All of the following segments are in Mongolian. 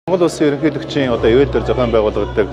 Монгол Улсын ерөнхийлөгчийн одоо ивэл дээр зохион байгуулагддаг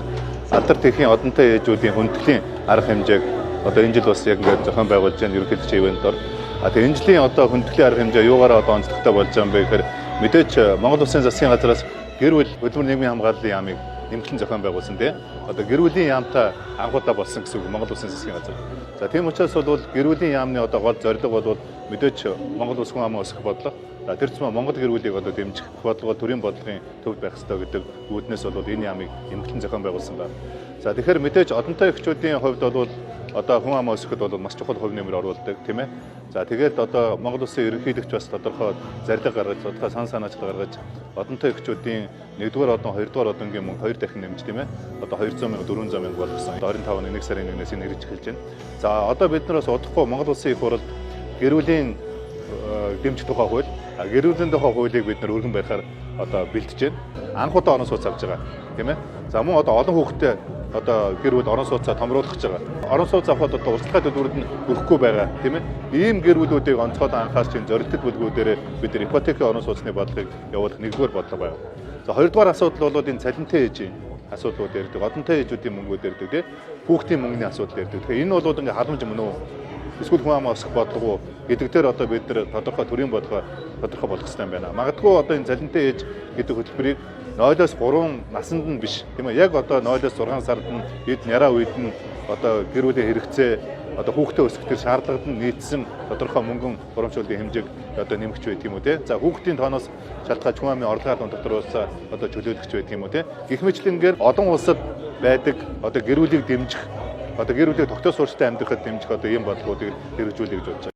алдар тэрхийн одонтой ээжүүдийн хүндэтгэлийн арга хэмжээг одоо энэ жил бас яг ингээд зохион байгуулж байна ерөнхийлөгчийн ивент дор. А тэгээ энэ жилийн одоо хүндэтгэлийн арга хэмжээ юугаараа одоо онцлогтой болж байгаа юм бэ гэхээр мэдээж Монгол Улсын засгийн газраас гэр бүл хөдөлмөр нийгмийн хамгааллын яамыг нэмэлтэн зохион байгуулсан тийм. Одоо гэр бүлийн яамтай анхудаа болсон гэсэн үг Монгол Улсын засгийн газар. За тийм учраас бол гэр бүлийн яамны одоо гол зорилго бол мэдээж Монгол улс хүн амаа өсгөх бодлого. За тэр тусмаа Монгол гэр бүлийг одоо дэмжих бодлого төрийн бодлогын төвд байх ёстой гэдэг үүднээс бол энэ яамыг нэмэлтэн зохион байгуулсан байна. За тэгэхээр мэдээж одонтой эхчүүдийн хувьд бол одоо хүн амаа өсгөхөд бол маш чухал хувь нэмэр оруулдаг тийм ээ. За тэгээд одоо Монгол Улсын ерөнхийлөгч бас тодорхой зорилго гаргаж, тодорхой сан санаачлал гаргаж одонтой эхчүүдийн 1-р одон, 2-р одонгийн мөнгө 2 дахин нэмж тийм ээ. Одоо 200 мянга, 400 мянга болгосон. 25 оны 1 сарын 1-ээс энэ хэрэгжиж эхэлж байна. За одоо бид нар бас удахгүй Монгол Улсын их хурлд гэр бүлийн дэмжих тухай хууль, гэр бүлийн тухай хуулийг бид нар өргөн барихаар одоо бэлтэж байна. Анх удаа орон сууц авч байгаа тийм ээ. За мөн одоо олон хүүхэдтэй одоо гэр бүл орон сууцаа томруулах гэж байгаа. Орон сууц авахад одоо урьдчилгаа төлбөрөд нь өгөхгүй байгаа тийм ээ. Ийм гэр бүлүүдийг онцгой анхаарч энэ зорилттой бүлгүүдээр бид нар ипотекийн орон сууцны бодлогыг явуулах нэгдүгээр бодлого байна. За хоёрдугаар асуудал бол энэ цалинтай ээжийн асуудлууд ярьдаг, одонтой ээжүүдийн мөнгүүд ярьдаг тийм хүүхдийн мөнгөний асуудал ярьдаг. Тэгэхээр энэ бол ингээ халамж мөн үү? Эсвэл хүн амаа өсгөх бодлого уу гэдэг дээр одоо бид нар тодорхой төрийн бодлого тодорхой болгох хэрэгтэй юм байна. Магадгүй одоо энэ цалинтай ээж гэдэг хөтөлбөрийг 0-оос 3 насанд нь биш тийм ээ. Яг одоо 0-оос 6 сард нь эд няраа үед нь одоо гэр бүлийн хэрэгцээ одоо хүүхдээ өсгөх тэр шаардлагад нь нийцсэн тодорхой мөнгөн урамшууллын хэмжээг одоо нэмэгч байдаг юм уу те. За хүүхдийн тооноос шалтгаалж хүн амын орлогын албан дотор бас одоо чөлөөлөгч байдаг юм уу те. Гэх мэтчилэнгээр олон улсад байдаг одоо гэр бүлийг дэмжих одоо гэр бүлийг тогтоос суурьтай амьдрахад дэмжих одоо ийм бодлогоодыг хэрэгжүүлэе гэж бодож байна.